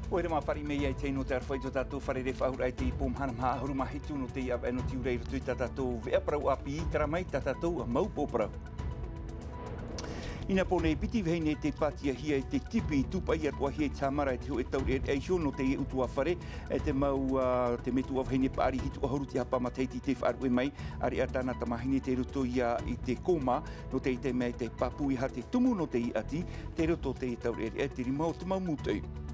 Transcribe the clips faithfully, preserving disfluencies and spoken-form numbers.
ʻOia, mā fāriʻi mai ia i te tahi nō te aroha i tō tātou fārerei faʻahou raʻa i te pō mahana maha ʻahuru mā hitu nō te ʻāvaʻe nō te ʻūrei i roto i tā tātou veʻa parau ʻāpī, terā mai tā tātou mau pō parau. I nā pō nei, piti vahine tei pātiahia e te tipi, tūpaʻi atoʻahia i te haʻamara e te hōʻē taureʻareʻa iho nō teie ʻutuāfare, e te mau, ā, te metua vahine paʻari hitu ʻahuru te hapa matahiti tei faʻaruʻe mai, ʻāreʻa tāna tamāhine tei roto ia i te koma, nō te tae mai te pāpū e aha te tumu nō te ʻati, tei roto i te taureʻareʻa e te rima o te mau mūtoʻi.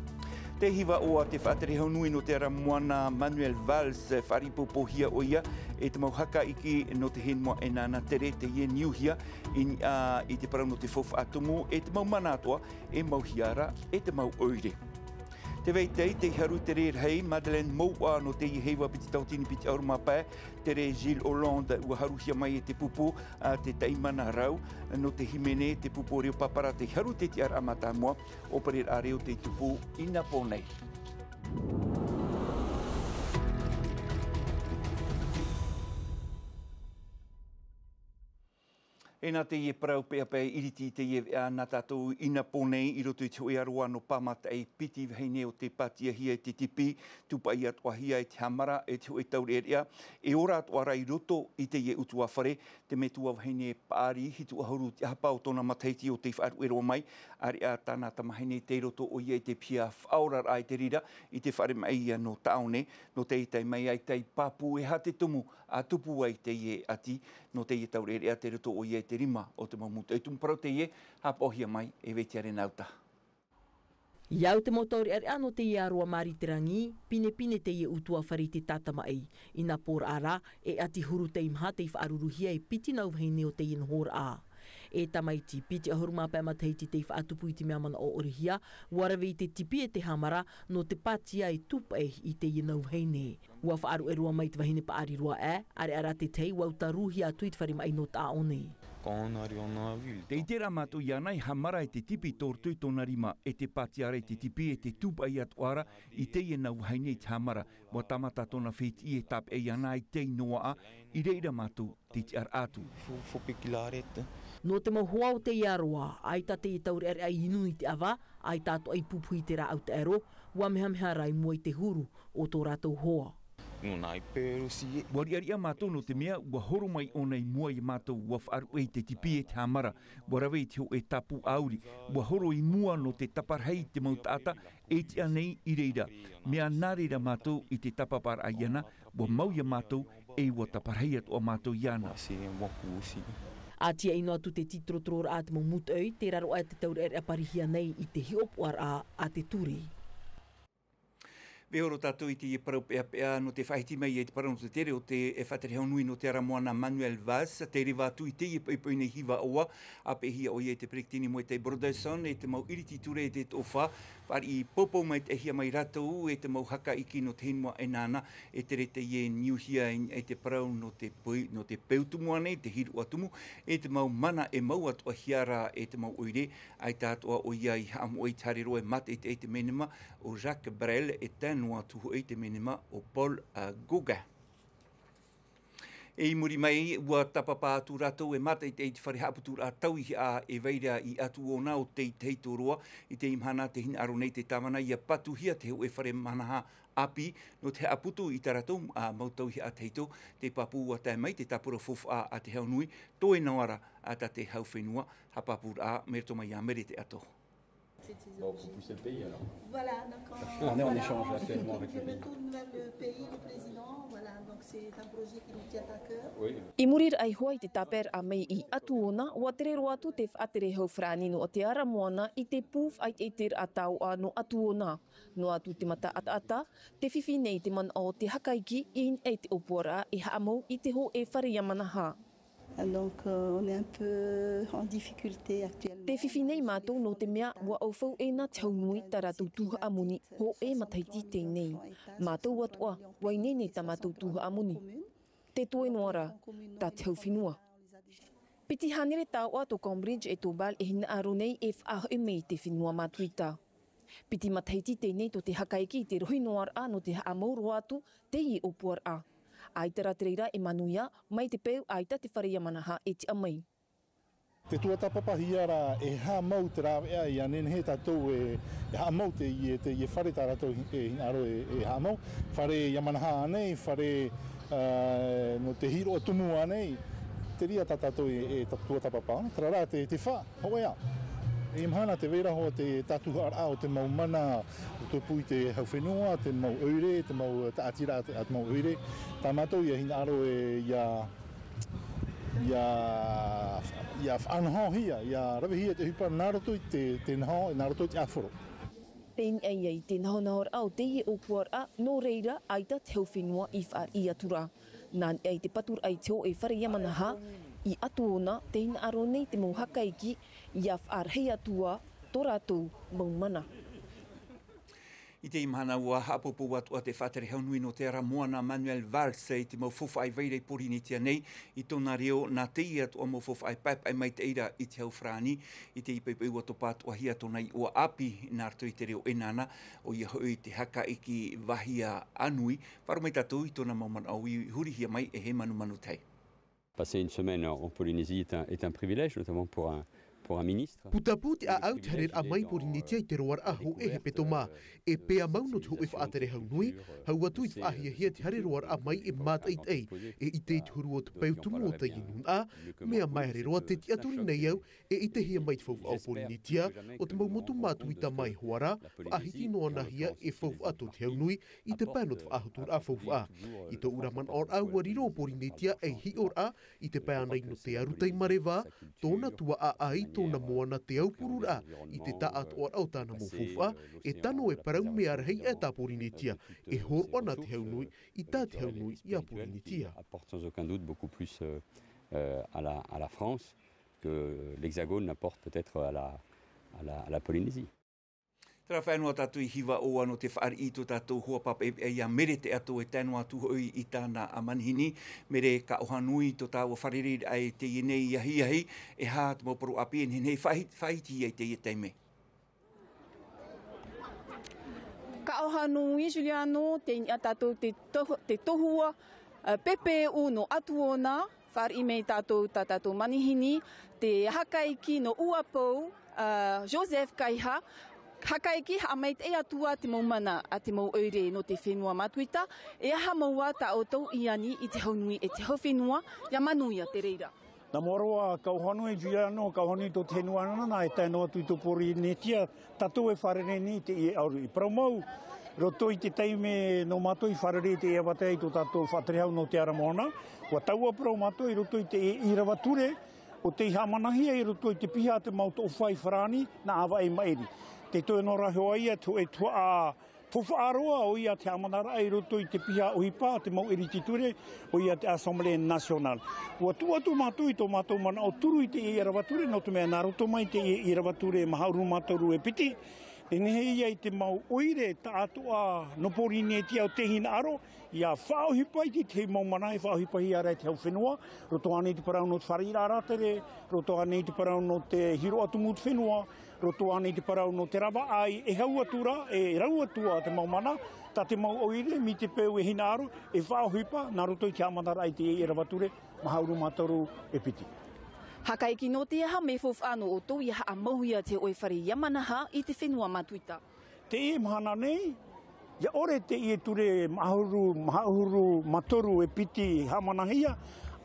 Te hiva ʻoa, te faʻatere hau nui nō te ara moana Manuel Valls, fāriʻi pōpōhia ʻoia e te mau haka iʻi nō te fenua ʻEnana, terā teie i niuhia i niʻa i te parau nō te faufaʻa tumu, e te mau mana atoʻa e mauhia ra e te mau ʻoire. Te vetahi, tei haru te rē rahi Madeleine Mouʻa nō teie heiva piti tauatini piti ʻahuru mā pae, terā Gilles Hollande, ʻua haruhia mai e te pupu a te taʻimana rau nō te hīmene, te pupu reo pāpara, tei haru te tiʻaraʻa mātāmua, ʻōpereraʻa reo tei tupu i nā pō nei. E nā teie parau peʻapeʻa ʻiriti i teie veʻa nā tātou i nā pō nei i roto i te hōʻē aroā nō Pāmataʻi, piti vahine o tei pātiahia e te tipi, tūpaʻi atoʻahia e te haʻamara e te hōʻē taureʻareʻa, e ora atoʻa ra i roto i teie ʻutuāfare, te metua vahine paʻari hitu ʻahuru te hapa o tōna matahiti o tei faʻaruʻe roa mai, ʻāreʻa tāna tamāhine tei roto ʻoia i te piha faʻaoraraʻa i te reira, i te fare maʻi ia nō Taʻone, nō te tae mai ʻaita i pāpū e aha te tumu ʻa tupu ai teie ʻati, nō teie taureʻareʻa tei roto ʻoia i te rima o te mau mūtoʻi. Tumu parau teie, haʻapaʻohia mai e Vetiare Nauta. I au te mau taureʻareʻa nō teie aroā māri i te rangi, pinepine teie ʻutuāfare i te tātamaʻi. I nā pōraʻa ra, e ʻati huru teimaha tei faʻaruruhia e piti nau vahine o teie nohoraʻa. E tamaiti, piti ʻahuru mā pae matahiti tei faʻatupu i te mea manaʻo ʻorehia, ʻua rave i te tipi e te haʻamara, nō te pātia e tūpaʻi i teie nau vahine. ʻUa faʻaruʻe roa mai te vahine paʻari roa aʻe, ʻāreʻa rā te tahi ʻua uta rūhia atu i te fare maʻi nō Taʻone. Tei terā mātou iāna e haʻamara e te tipi tō roto i tōna rima, e te pātia ra i te tipi e te tūpaʻi atoʻa ra i teie nau vahine i te haʻamara. ʻUa tāmata tōna fētiʻi e tāpeʻa iāna i te noaʻa, i reira mātou tei tiʻaraʻa atu. Nō te mau hoa o teie aroā, ʻaita teie taureʻareʻa i inu i te ʻava, ʻaita atoʻa i pupuhi i te rāʻau taʻero, ʻua mehameha rā i mua i te huru o tō rātou hoa. ʻUa riʻariʻa mātou nō te mea, ʻua horo mai ʻōna i mua ia mātou, ʻua faʻaruʻe i te tipi e te haʻamara, ʻua rave i te hōʻē tāpū ʻāuri, ʻua horo i mua nō te taparahi i te mau taʻata, e tiʻa nei i reira. Mea nā reira mātou i te tāpaparaʻa iāna, ʻua mau ia mātou, e ʻua taparahi atoʻa mātou iāna. ʻA tiaʻi noa atu te tītorotororaʻa a te mau mūtoʻi, tē raro aʻe te taureʻareʻa parihia nei i te hiʻopoʻaraʻa a te ture. Vaiiho roa tātou i teie parau peʻapeʻa nō te faʻahiti mai i te parau nō te tere o te, e, faʻatere hau nui nō te ara moana Manuel Valls, tei reva atu i teie poʻipoʻi nei hiva ʻoa, ʻāpeʻehia ʻoia e te peretiteni Muay Thai Brotherson, e te mau ʻiriti ture e te toʻofa, fāriʻi pōpō mai te ʻahiʻa mai rātou, e te mau haka iʻi nō te fenua ʻEnana, e terā teie i niuhia i, e te parau nō te peu, nō te peu tumu ānei, te hīroʻa tumu, e te mau mana e mau atoʻahia ra e te mau ʻoire, ʻaita atoʻa ʻoia i haʻamoʻe i te haere roa e mātaʻitaʻi i te menema o Jacques Brel, e tae noa atu hoʻi i te menema o Paul, ā, Gauguin. E i muri mai, ʻua tāpapa atu rātou e mātaʻitaʻi i te fare haʻaputuraʻa tauihaʻa e vai ra i Atuona o tei tahito roa, i teie mahana tē hinaʻaro nei te tāvana ʻia patuhia te hōʻē fare manaha ʻāpī, nō te haʻaputu i tā rātou, ā, mau tauihaʻa tahito, te pāpū ʻua tae mai te tāpura faufaʻa a te hau nui, toe noa ra, ā, tā te hau fenua, haʻapāpūraʻa, mai roto mai iā Mere Te Ato. Bon, on peut pousser le pays, alors. Voilà, donc on, on est en voilà, échange on, actuellement avec le pays. On retourne vers le pays, le président, voilà, donc c'est un projet qui nous tient à cœur. Oui. I muri ra iho ā i te tāpaeraʻa mai i Atuona, ʻua tere roa atu te faʻatere hau farāni nō te ara moana i te pū faʻaʻiteʻiteraʻa taoʻa nō Atuona. Noa atu te mata ʻataʻata, tē fifi nei te manaʻo o te haka iʻi i niʻa i te ʻōpuaraʻa e haʻamau i te hōʻē fare Yamaha. Donc, euh, on est un peu en difficulté actuellement. Tē fifi nei mātou nō te mea ʻua ʻaufau ʻē nā te hau nui tā rātou tuhaʻa moni hōʻē matahiti i teie nei. Mātou atoʻa, ʻua ineine tā mātou tuhaʻa moni. Tē toe noa ra, tā te hau fenua. Piti hānere taoʻa tō Cambridge e tō Bâle e hinaʻaro nei e faʻahoʻi mai i te fenua matuita. Piti matahiti teie nei tō te haka iʻi i te rohi noa ra nō te haʻamau roa atu teie ʻōpuaraʻa. ʻAita rā te reira e manuia, mai te peu ʻaita te fare Yamaha e tiʻa mai. Te tuatāpapahia rā e haʻamau te rāveʻa ia nehenehe tātou e, e haʻamau teie, teie fare tā rātou e hinaʻaro e, e haʻamau. Fare Yamaha ānei, fare, ā, nō te hiroʻa tumu ānei, te reira tā tātou e, e tuatāpapa. Terā rā te, te fā, hōʻē ā. I mahana te vai ra hoʻi te tātuhaʻaraʻa o te mau mana, te tupu i te hau fenua, te mau ʻoire, te mau tāʻatiraʻa a te mau ʻoire. Tā mātou ia hinaʻaro e, ia, ia, ia faʻanahohia, ia ravehia te ʻohipa nā roto i te, te naho, nā roto i te ʻāfaro. Pēnei ai te nahonahoraʻa o teie ʻōpuaraʻa, nō reira, ʻaita te hau fenua i fāriʻi atu ra. Nā niʻa i te paturaʻa i te hōʻē fare Yamaha, i Atuona, tē hinaʻaro nei te mau hakaiki, ia faʻarahi atu ā tō rātou mau mana. I teie mahana ʻua haʻapāpū atu ā te faʻatere hau nui nō te ara moana Manuel Valls i te mau faufaʻa i vai ra i Pōrīnetia nei, i tōna reo nā teie atoʻa mau faufaʻa e paepae maitaʻi ra i te hau farāni, i teie poʻipoʻi ʻua topa atoʻahia tōna iʻoa ʻāpī nā roto i te reo ʻEnana, ʻoia hoʻi te hakaiki Vahia Anui, faʻaroʻo mai tātou i tōna mau manaʻo i hurihia mai e Hēmanu Manutahi. Passer une semaine en Polynésie est un, est un privilège, notamment pour un, pour un ministre. Putapū te ʻāʻau te haereraʻa mai i Pōrīnetia i te roaraʻa hōʻē hepetoma. E pae mau nō te hōʻē faʻatere hau nui, hau atu i te faʻahiahia te haere roaraʻa mai e mātaʻitaʻi, e ʻite i te huru o te peu tumu o teie nūnaʻa, mea maere roa te tiʻaturi nei au, e ʻitehia mai te faufaʻa o Pōrīnetia, ʻo te mau motu mātuita mai hoʻi ra, faʻahiti noa nahia e faufaʻa tō te hau nui, i te pae nō te faʻahoturaʻa faufaʻa. I tōʻu ra manaʻoraʻa ʻua riro ʻo Pōrīnetia ei hiʻoraʻa, i te pae ānei nō te arutaimare vā, tōna tuaʻaʻa i tōna moana te aupururaʻa, i te tāʻatoʻaraʻa o tāna mau faufaʻa, e tano e parau mea rahi aʻe tā Pōrīnetia, e hōroʻa nā te hau nui, i tā te hau nui iā Pōrīnetia. Apporte sans aucun doute beaucoup plus, euh, euh, à la, à la France que l'Hexagone n'apporte peut-être à la, à la, à la Polynésie. Terā faʻaea noa tātou i Hiva ʻoa nō te fāriʻi i tō tātou hoa pāpaʻi ia Mere Te Ato e tae noa atu hoʻi i tāna a manihini. Mere, ka ʻoha nui tō tāua fārereiraʻa i teie nei ahiahi, e aha te mau parau ʻāpī e nehenehe e faʻahi-, faʻahitihia i teie taime? Ka ʻoha nui, Juliano, tei niʻa tātou te tohu-, te tohua, ā, pēpē ʻū nō Atuona, fāriʻi mai tātou tā tātou manihini, te hakaiki nō Uapou, ā, Joseph Kaiha, hakaiki haʻamaitaʻi atu ā te mau mana a te mau ʻoire nō te fenua Matuita, e aha mau ā tā ʻoutou i ani i te hau nui e te hau fenua, ia manuia te reira. Nā mua roa, ka ʻoha nui, Juliano, ka ʻoha nui tō te fenua ʻEnana, e tae noa atu i tō Pōrīnetia, tātou e fārerei nei i teie ʻāuri. Parau mau, roto i te taime nō mātou i fārerei i teie avatea i tō tātou faʻatere hau nō te ara moana, ʻua taua parau mātou i roto i te ʻīrava ture, ʻo tei haʻamanahia i roto i te piha a te mau toʻofaʻi farāni, nā ʻāvaʻe maʻiri. Tē toe noa ra hoʻi ia te hōʻē tuhaʻa faufaʻa roa, ʻoia te haʻamanaraʻa i roto i te piha ʻohipa a te mau ʻiriti ture, ʻoia te Assemblée Nationale. ʻUa tuʻu atu mātou i tō mātou manaʻo turu i teie ʻīrava ture, nō te mea nā roto mai teie ʻīrava ture maha ʻahuru mā toru e piti, e nehenehe ia i te mau ʻoire tāʻatoʻa nō Pōrīnetia ʻo tei hinaʻaro, ia faʻaʻohipa i te tahi mau mana e faʻaʻohipahia ra e te hau fenua, roto ānei i te parau nō te fāriʻiraʻa rātere, roto ānei i te parau nō te hiroʻa tumu o te fenua, roto ānei i te parau nō te ravaʻai, e hau atu ra, e rau atu ā te mau mana, tā te mau ʻoire, mai te peu e hinaʻaro, e faʻaʻohipa, nā roto i te haʻamanaraʻa i teie ʻīrava ture, maha ʻahuru mā toru e piti. Hakaiki nō te aha mea faufaʻa nō ʻoutou ia haʻamauhia te hōʻē fare Yamaha i te fenua Matuita? Teie mahana nei, ʻia ʻore teie ture maha ʻahuru, maha ʻahuru mā toru e piti haʻamanahia,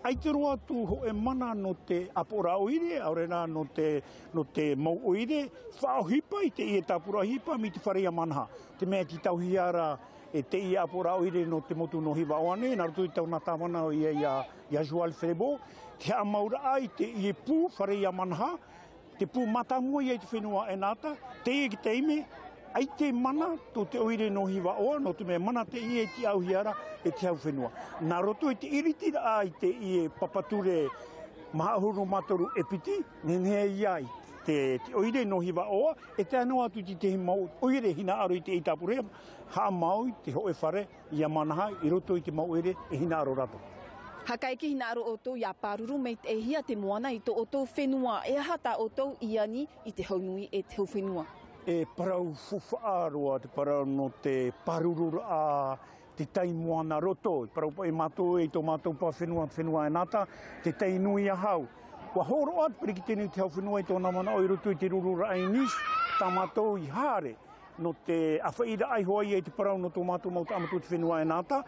ʻaita roa atu hōʻē mana nō te ʻāpoʻoraʻa ʻoire, ʻaore rā nō te, nō te mau ʻoire, faʻaʻohipa i teie tāpura ʻohipa mai te fare Yamaha. Te mea tei tauhia ra e teie ʻāpoʻoraʻa ʻoire nō te motu nō Hiva ʻoa nei, nā roto i taua tāvana ʻoia ia, ia Joël Frébault, te haʻamauraʻa i teie pū fare Yamaha, te pū mātāmua ia i te fenua ʻEnata, teie taime, ʻaita e mana tō te ʻoire nō Hiva ʻoa, nō te mea mana teie e tiʻauhia ra e te hau fenua. Nā roto i te ʻiritiraʻa i teie papa ture maha ʻahuru mā toru e piti, nehenehe ia i te, te ʻoire nō Hiva ʻoa, e tae noa atu i te tahi mau ʻoire hinaʻaro i teie tāpura, haʻamau i te hōʻē fare Yamaha i roto i te mau ʻoire e hinaʻaro rātou. Hakaiki, hinaʻaro ʻoutou ia pāruru maitaʻihia te moana i tō ʻoutou fenua, e aha tā ʻoutou i ani i te hau nui e te hau fenua? E parau faufaʻa roa te parau nō te pārururaʻa te tai moana roto, e parau paʻi mātou i tō mātou pā fenua, te fenua ʻEnata, te tai nui a hau. Ua hōroʻa te peretiteni o te hau fenua i tōna manaʻo i roto i te rururaʻa i Nice, tā mātou i haere nō te ʻāfaʻiraʻa iho ā i te parau nō tō mātou mau taʻata o te fenua ʻaita.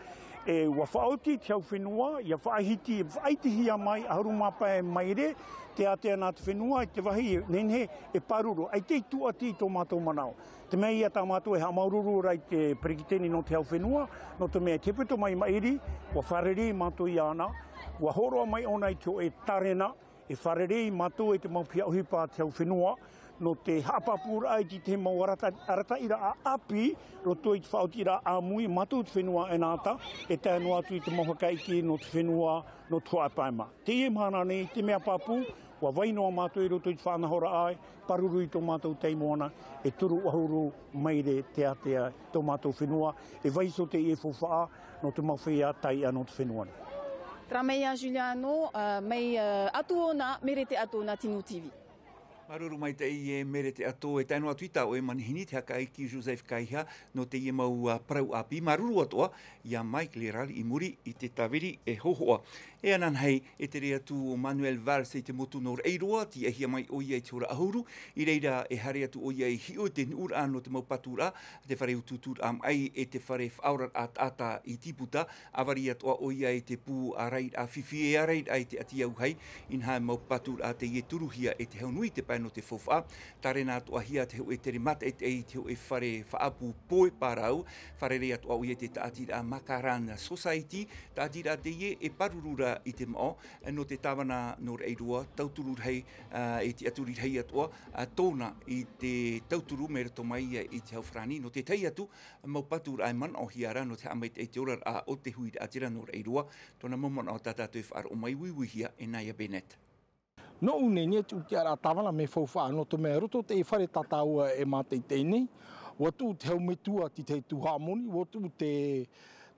E ua faʻaoti te hau fenua ia faʻahiti, faʻaitihia mai ʻahuru mā pae maere te ātea nā te fenua i te vāhi nehenehe e pāruru, ʻaita i tūʻati i tō mātou manaʻo. Te mea ia tā mātou e haʻamāuruuru ra i te peretiteni nō te hau fenua, nō te mea i te hepetoma i maʻiri, ua fārerei mātou iāna, ua hōroʻa mai ʻōna i te hōʻē tārena, e fārerei mātou e te mau piha ʻohipa a te hau fenua, nō te haʻapāpūraʻa i te mau arata-, arataʻiraʻa ʻāpī, roto i te faʻaotiraʻa ʻāmui, mātou te fenua ʻaita, e tae noa atu i te mau hakaʻiki nō te fenua, nō te hoʻe pae mā. Teie mahana nei, te mea pāpū, ua vai noa mātou i roto i te faʻanahoraʻa, pāruru i tō mātou tei moana, e toru ʻahuru maere te ātea tō mātou fenua, e vaiiho teie faufaʻa, nō te mau feiā taiʻa nō te fenua nei. Terā mai iā Juliano, ā, mai, ā, Atuona, Merete Atoʻo nā Tino T V. Māuruuru maitaʻi e Merete Atoʻo, e tae noa atu i tā ʻoe manihini te hakaʻiki Joseph Kaiha, nō teie mau, ā, parau ʻāpī, māuruuru atoʻa, iā Mike Leral i muri i te tāviri e hōhoʻa. E ananahi, e tere atu ʻo Manuel Valls i te motu nō Raʻiroa, tīaʻihia mai ʻoia i te hora ʻahuru, i reira e haere atu ʻoia i hiʻo i te nuʻuraʻa nō te mau paturaʻa, te fare utuuturaʻa maʻi e te fare faʻaoraraʻa taʻata i Tīputa, ʻāvari atoʻa ʻoia i te pū ārairaʻa fifi e ārairaʻa i te ʻati auahi, inaha mau paturaʻa teie e turuhia e te hau nui i te pae nō te faufaʻa, tārena atoʻahia te hōʻē tere mātaʻitaʻi i te hōʻē fare faʻaʻapu poe pārau, fārerei atoʻa ʻoia i te tāʻatiraʻa Makaran Society, tāʻatiraʻa teie e pāruru ra i te maʻo, nō te tāvana nō Raʻiroa, tauturu rahi, ā, e tiʻaturi rahi atoʻa, ā, tōna i te tauturu mai roto mai i te hau farāni, nō te tahi atu, mau paturaʻa e manaʻohia ra, nō te haʻamaitaʻi i te oraraʻa o te huiraʻatira nō Raʻiroa, tōna mau manaʻo tā tātou e faʻaroʻo mai uiuihia e Naya Bennett. Nō ʻū nei nei e tuʻu te tiʻaraʻa tāvana mea faufaʻa, nō te mea roto te fare tātāua e mātaʻitaʻi nei, ua tuʻu te hau metua te tahi tuhaʻa moni, ua tuʻu te,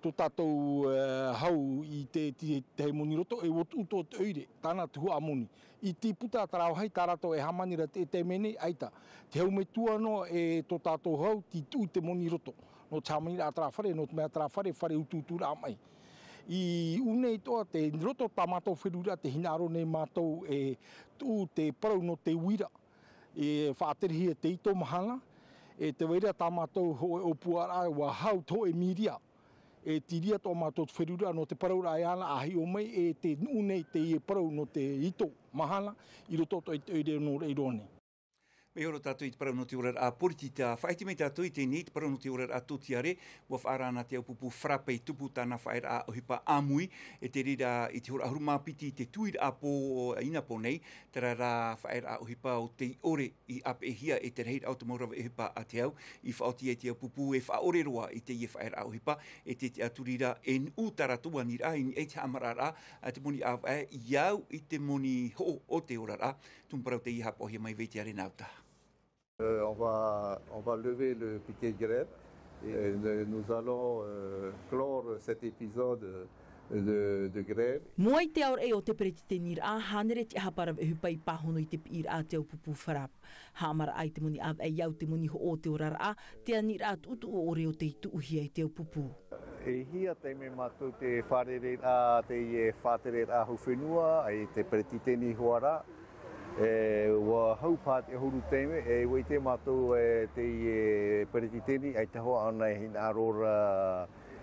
tō tātou, ā, hau i te, te, te tahi moni roto, e ua tuʻu tō te ʻoire, tāna tuhaʻa moni. I Tīputa terā vāhi tā rātou e hāmani ra te, te mea nei, ʻaita. Te hau metua noa e tō tātou hau, tei tuʻu i te moni roto. Nō te hāmaniraʻa terā fare, nō te mea terā fare, fare utuuturaʻa maʻi. I ʻū nei atoʻa te roto tā mātou feruriraʻa te hinaʻaro nei mātou e tuʻu te parau nō te uira. E faʻaterehia te ito mahana, e tē vai ra tā mātou hōʻē ʻōpuaraʻa ua hau te hōʻē mīria. E tei reira atoʻa mātou te feruriraʻa nō te parauraʻa iāna ʻa hiʻo mai e te nuʻu nei teie parau nō te ito mahana i roto atoʻa i te ʻoire nō Raʻiroa nei. Mea horo tātou i te parau nō te oraraʻa poritita. Faʻaʻite mai tātou i teie nei, te parau nō te oraraʻa tōtiare, ua faʻaara na te aupupū FRAPP e tupu tāna faʻaearaʻa ʻohipa ʻāmui, e te reira i te hora ʻahuru mā piti i te tuiraʻa pō inapō nei, terā rā faʻaearaʻa ʻohipa o tei ʻore i ʻāpeʻehia e te rahiraʻa o te mau rave ʻohipa a te hau, i faʻaoti ai te aupupū e faʻaʻore roa i teie faʻaearaʻa ʻohipa, e te tiʻaturi ra e nuʻu tā rātou aniraʻa, i niʻa i te haʻamaraʻaraʻa a te moni ʻāvaʻe i au i te moni hoʻo o te oraraʻa, tumu parau teie haʻapaʻohia mai Veitiare Nauta. Euh, on va, on va lever le piquet de grève et, euh, nous allons, euh, clore cet épisode de, de grève. Mua i te aoraʻi o te peretiteniraʻa, hānere te ʻahapa rave ʻohipa i pāhono i te piʻiraʻa a te aupupū FRAPP. Haʻamaraʻa i te moni ʻāvaʻe i au te moni hoʻo o te oraraʻa, te aniraʻa tuʻutuʻu ʻore o tei tuʻuhia i te aupupū. E hia taime mātou te fārereiraʻa, teie faʻatereraʻa hau fenua, e te peretiteni hoʻi ra, e, ua hau paha te ʻahuru taime, e, ua ʻite mātou, e, teie peretiteni, ʻaita hoʻi āna e hinaʻaro ra,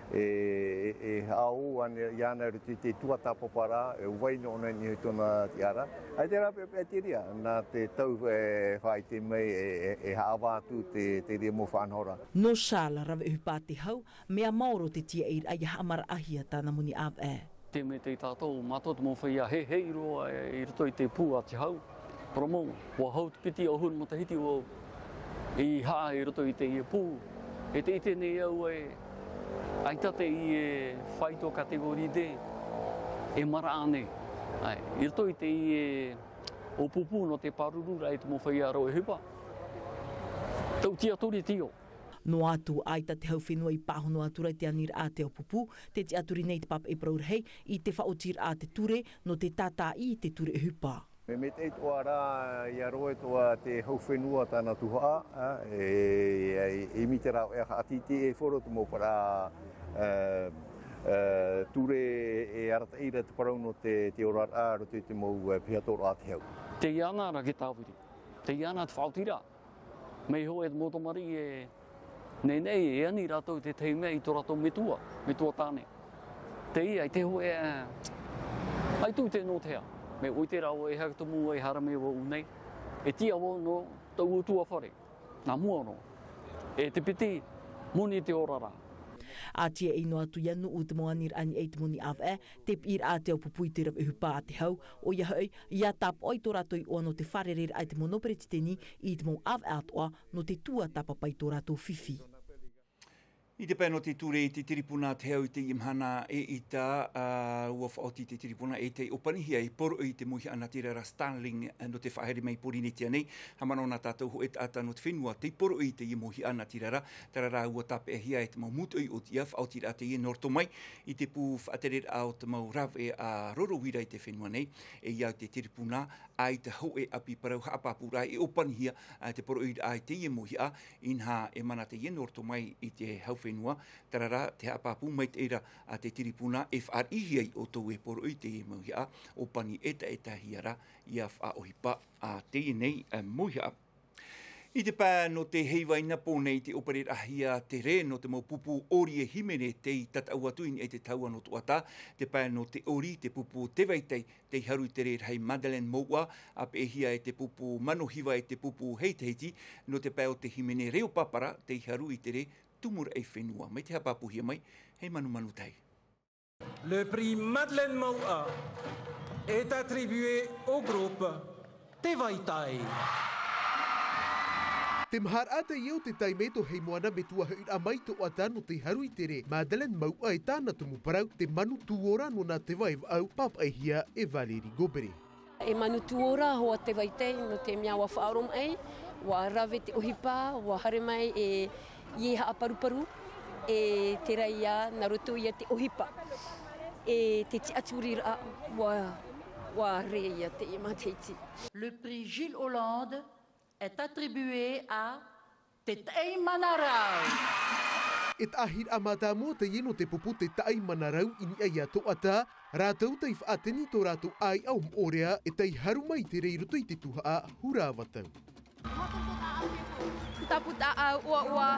e, e, e haʻaʻau ana, iāna i roto i te tuatāpaparaʻa, e, vai noa ʻōna i niʻa i tōna tiʻaraʻa. ʻAita rā, pe, pe, te reira, nā te tau, e, faʻaʻite mai, e, e, e haʻavā atu te, te reira mau faʻanahoraʻa. Nō Charles, rave ʻohipa a te hau, mea maoro te tīaʻiraʻa ia haʻamaraʻahia tāna moni ʻāvaʻe. Te mea tei tātou, mātou te mau feiā hehei roa, e, i roto i te pū a te hau, promo, ua hau te piti ʻahuru matahiti ua i haʻa i roto i teie pū. E te ʻite nei au e, ʻaita teie faito catégorie D e maraʻa nei. ʻAe, i roto i teie ʻōpūpū nō te pārururaʻa i te mau feiā rave ʻohipa. Tau tiʻaturi tio. Noa atu, ʻaita te hau fenua i pāhono atu ra i te aniraʻa a te aupupū, te tiʻaturi nei te pāpaʻi parau rahi i te faʻaotiraʻa a te ture, nō te tātaʻi i te ture ʻohipa. Mea maitaʻi atoʻa rā, ʻia roaʻa atoʻa te hau fenua tāna tuhaʻa, ā, e, e, e ʻimi te rāveʻa haʻatītī e horo te mau parau, ā, Ture e arataʻi ra te parau nō te oraraʻa roto i te mau piha tōroʻa te hau. Teie ana ra ke tāviri. Teie ana te faʻaotiraʻa. Mai hoʻi e te mau tamariʻi e nei nei e ani rātou te tahi mea i tō rātou metua, metua tāne. Teie ai te hoʻi e ai tū te nō te hea. Me ʻoite rā ʻoe e haka tumu e hara mai vau nei. E tia vau nō tō utua fare. Nā mua nō. E te piti, moni te oraraʻa. A tia ʻino atu ia nuʻu te mau aniraʻa ani ai te moni ʻāvaʻe, te piʻiraʻa te au pupu i te rave ʻohipa a te hau, ʻoia hoʻi, ia tāpaʻo i tō rātou iʻoa nō te fārereiraʻa i te mau nō peretiteni i te mau ʻāvaʻe atoʻa nō te tuatāpapa i tō rātou fifi. I te pae nō te ture i te tiripuna te hau i teie mahana e ʻita, ua faʻaoti te tiripuna e tei ʻōpanihia e poroʻi te mauhaʻa nā te reira Starling nō te faʻahaere mai i Pōrīnetia nei. Haʻamanaʻo nā tātou hōʻē taʻata nō te fenua tei poroʻi i teie mauhaʻa nā te reira, terā rā ua tāpeʻahia e te mau mūtoʻi ʻōtiʻa faʻaotiraʻa teie nō roto mai i te pū faʻatereraʻa o te mau rave a Roro Uira i te fenua nei, e ia au te tiripuna, ʻaita hōʻē ʻapi parau haʻapāpūraʻa e ʻōpanihia te poroʻiraʻa i teie mauhaʻa, inaha e mana teie nō roto mai i te hau fenua, terā rā te haʻapāpū mai te reira a te tiripuna e faʻariʻihia ia ʻoutou e poroʻi teie mauhaʻa, ʻōpani ʻetaʻetahia rā ia faʻaʻohipa a teie nei mauhaʻa. I te pae nō te heiva i Napo nei te ʻōpereraʻahia te rē nō te mau pupu ʻori e hīmene tei tataʻu atu i niʻa i te tahua nō Toʻatā, te pae nō te ʻori, te pupu Te Vai Tei, tei haru i te rē rahi Madeleine Mouʻa, ʻāpeʻehia e te pupu Mano Hiva e te pupu Hei Tahiti, nō te pae o te hīmene Reo Papara, tei haru i te rē Tumu Raʻi Fenua. Mai te haʻapāpūhia mai, hei Manumanu Tahi. Le prix Madeleine Mouʻa est attribué au groupe Te Vai Tei. Te maharaʻa teie o te taime tō Heimoana Metua hoʻiraʻa mai Toʻatā nō te haru i te rē Madeleine Mouʻa e tāna tumu parau, te manu tū ora nō nā teva e vaʻu, pāpaʻihia e Valérie Goberet. E manu tū ora hoʻi Te Vai Tei, nō te mea ʻua faʻaoromaʻi, ʻua rave te ʻohipa, ʻua haere mai e, e haʻaparuparu, e terā ia, nā roto ia te ʻohipa. E te tiʻaturiraʻa, ʻua, ʻua rē ia teie matahiti. Le prix Gilles Hollande est attribué à Te Taʻi Manarau. E taʻahiraʻa mātāmua teie nō te pupu Te Taʻi Manarau i niʻa iā Toʻatā, rātou tei faʻatini tō rātou ʻāiʻa o Moʻorea e tei haru mai i te rē i roto i te tuhaʻa Hurāvatau. Tāputaʻa ʻoaʻoa,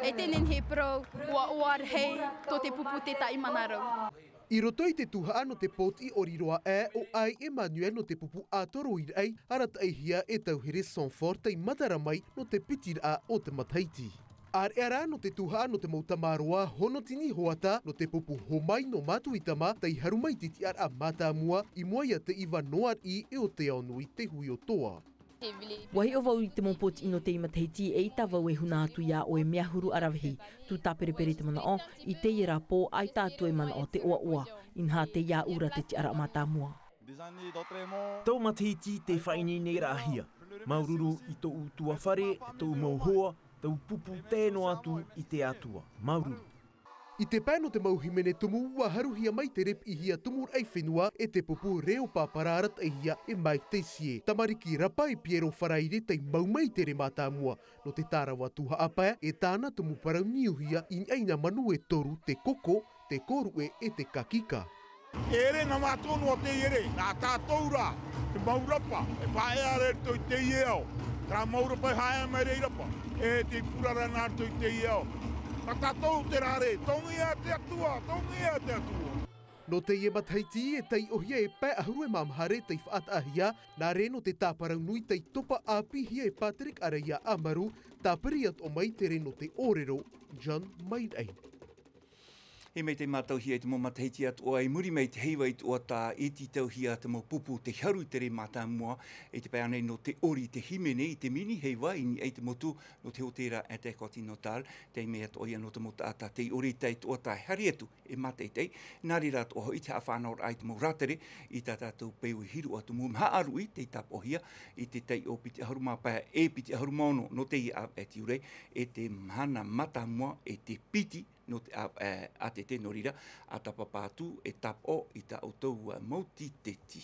e te nehenehe parau, ʻoaʻoa rahi tō te pupu Te Taʻi Manarau. I roto i te tuhaʻa nō te pōtiʻi ʻori roa aʻe, ʻo ʻAi Emmanuel nō te pupu ʻĀtoro i Raʻi, arataʻihia e Tauhere Sanford tei matara mai nō te pitiraʻa o te matahiti. ʻĀreʻa rā nō te tuhaʻa nō te mau tamaroa, Honotini Hoata nō te pupu Homai nō Matuitama, tei haru mai te tiʻaraʻa mātāmua, i mua iā Teiva Noariʻi e ʻo Teaonui Te Huiotoa. ʻUa hiʻo vau i te mau pōtiʻi nō teie matahiti, eʻita vau e huna atu iā ʻoe mea huru ʻaravihi, tū tāperepere te manaʻo, i teie rā pō, ʻaita atu e manaʻo te ʻoaʻoa, inaha teie ʻura te tiʻaraʻa mātāmua. Tō matahiti tei faʻaineineraʻahia. Māuruuru i tōʻu tuafare, tōʻu mau hoa, tōʻu pupu tae noa atu i te Atua. Māuruuru. I te pae nō te mau hīmene tumu, ʻua haruhia mai te rē piʻihia Tumu Raʻi Fenua e te pupu Reo Papara, arataʻihia e Mike Teissier. Tamariki rapa e Piero Faraire tei mau mai i te rē mātāmua. Nō te tārava tuhaʻa pae, e tāna tumu parau niuhia i niʻa i nā manu e toru, te koko, te kōruʻe e te kakika. E ʻere nā mātou noa teie rē, nā tātou rā, te mau rapa, e faʻaea ra i roto i teie ao. Terā mau rapa e haʻaea mai ra i rapa, e te purara nā roto i teie ao. Nā tātou terā rē, tōngia te Atua, tōngia te Atua. Nō teie matahiti, e taiʻohia e pae ʻahuru e mā maha rē tei faʻataʻahia, nā rē nō te tāparau nui tei topa ʻāpīhia e Patrick Araia Amaru, tāpiri atoʻa mai te rē nō te ʻōrero, John Mairai. E mai te mātauhia i te mau matahiti atoʻa i muri mai te heiva i Toʻatā, e tītauhia te mau pupu tei haru i te rē mātāmua, i te pae ānei nō te ʻori te hīmene i te mini heiva i niʻa i te motu nō te hōtēra Intercontinental, tei mea atoʻa ia nō te mau taʻata tei ʻori i Toʻatā e haere atu e mātaʻitaʻi, nā reira atoʻa hoʻi te haʻafānauraʻa i te mau rātere, i tā tātou peu e hiruʻa tumu, maha ʻāruʻi tei tāpaʻohia i te taiʻo piti ʻahuru mā pae e piti ʻahuru mā ono nō teie ʻāvaʻe tiurai, e te mahana mātāmua e te piti nō te ʻāvaʻe ʻātete, nō reira, ʻa tāpapa atu e tāpaʻo i tā ʻoutou mau tīteti.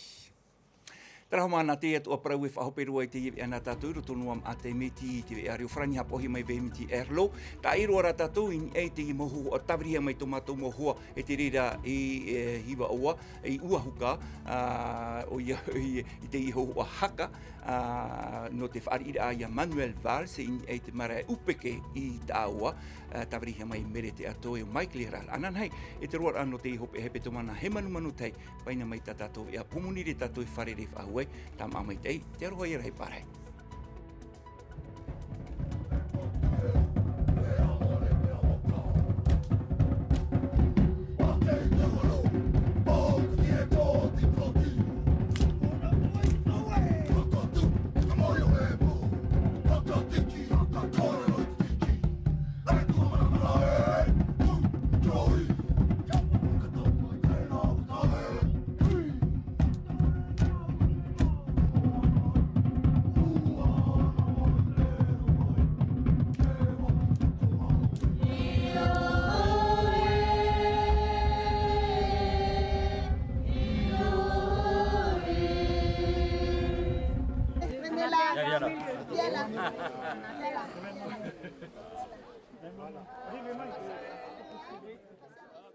Terā hoʻi mā, nā te atoʻa parau e faʻahope roa i teie veʻa nā tātou i roto noa mā te miti i te veʻa reo farāni, haʻapaʻohia mai vahine Erlo. Tāʻi roa rā tātou i niʻa i teie mau hōhoʻa, tāvirihia mai tō mātou mau hoa, e te reira i, e, Hiva ʻOa, i Uahuka, ā, ʻoia, i, i teie hōhoʻa haka, ā, nō te fāriʻiraʻa iā Manuel Valls, i niʻa i te marae Upeke i Taʻaoa, ā, tāvirihia mai Mere Teʻatoe, ʻo Mike Lehrer. Ananahi, e te roaraʻa nō te hopeʻa hepetoma nā Hemanumanu Tahi, paina mai tā tātou veʻa, pōmonire tātou e fārerei faʻahou ai, tāmaʻa maitaʻi, te aroha ia rahi pārahi.